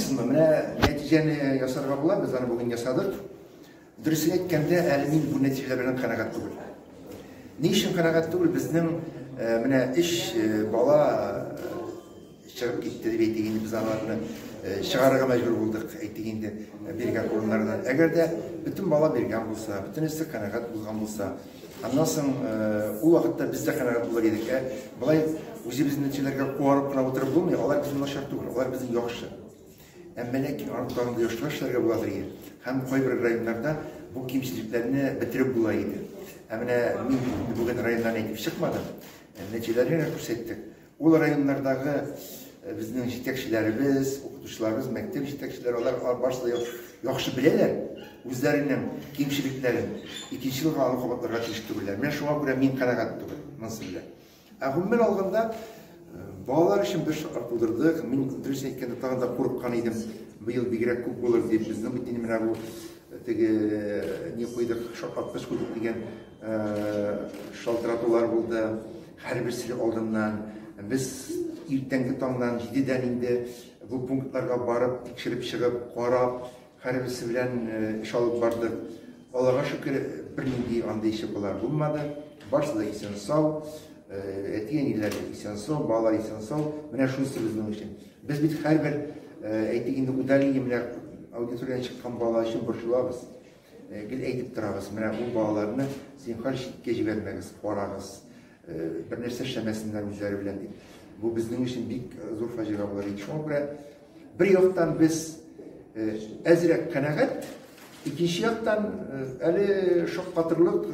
Аңлыйсызмы, менә нәтиҗәне ясарга була, без аны бүген ясадык. Дөресен әйткәндә, әле мин бу нәтиҗәләр белән канәгать түгел. Ни өчен канәгать түгел? Безнең менә өч бала чыгып китте дип әйтик инде, без аларны чыгарырга мәҗбүр булдык, әйтик инде, биргән урыннардан. Әгәр дә бөтен бала биргән булса, бөтенесе канәгать булган булса, аннан соң ул вакытта без дә канәгать булыр идек. Ә болай үзебезнең нәтиҗәләргә куанып кына утырып булмый, алар безнең начар түгел, алар безнең яхшы. Әмма ләкин аны тагын да яхшырак эшләргә буладыр иде. Һәм кайбер районнарда бу кимчелекләрне бетереп була иде. Ә менә мин бүген районнарны әйтеп чыкмадым, нәтиҗәләрне генә күрсәттек. Ул районнардагы безнең җитәкчеләребез, укытучыларыбыз, мәктәп җитәкчеләре, алар барысы да яхшы беләләр үзләренең кимчелекләрен. Икенче елга аны кабатларга тиеш түгелләр. Менә шуңа күрә мин канәгать түгел монысы белән. Ә гомумән алганда, балалар өчен бер шартлар тудырдык. Мин дөрес әйткәндә тагын да курыккан идем. Быел бигрәк күп булыр дип. Безнең бит инде менә бу теге ни куйдык, шартлаткыч куйдык дигән шалтыратулар булды. Һәрберсе алдыннан без иртәнге таңнан 7-дән инде бу пунктларга барып, тикшереп чыгып, карап, һәрберсе белән эш алып бардык. Аллага шөкер, бернинди андый чыпылар булмады. Барысы да исән-сау, әти-әниләр исән-сау, балалар исән-сау. Менә шунысы безнең өчен. Без бит һәрбер, әйтик инде, удаление менә аудиториядән чыккан бала өчен борчылабыз. Гел әйтеп торабыз, менә ул балаларны зинһар читкә җибәрмәгез, карагыз, бер нәрсә эшләмәсеннәр үзләре белән дип. Бу безнең өчен бик зур фаҗига булыр иде. Шуңа күрә бер яктан без әзрәк канәгать, икенче яктан әле шаккатырлык,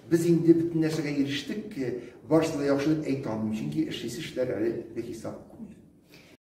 без инде бөтен нәрсәгә ирештек, барысы да яхшы дип әйтә алмыйм, чөнки эшлисе эшләр әле бихисап күп.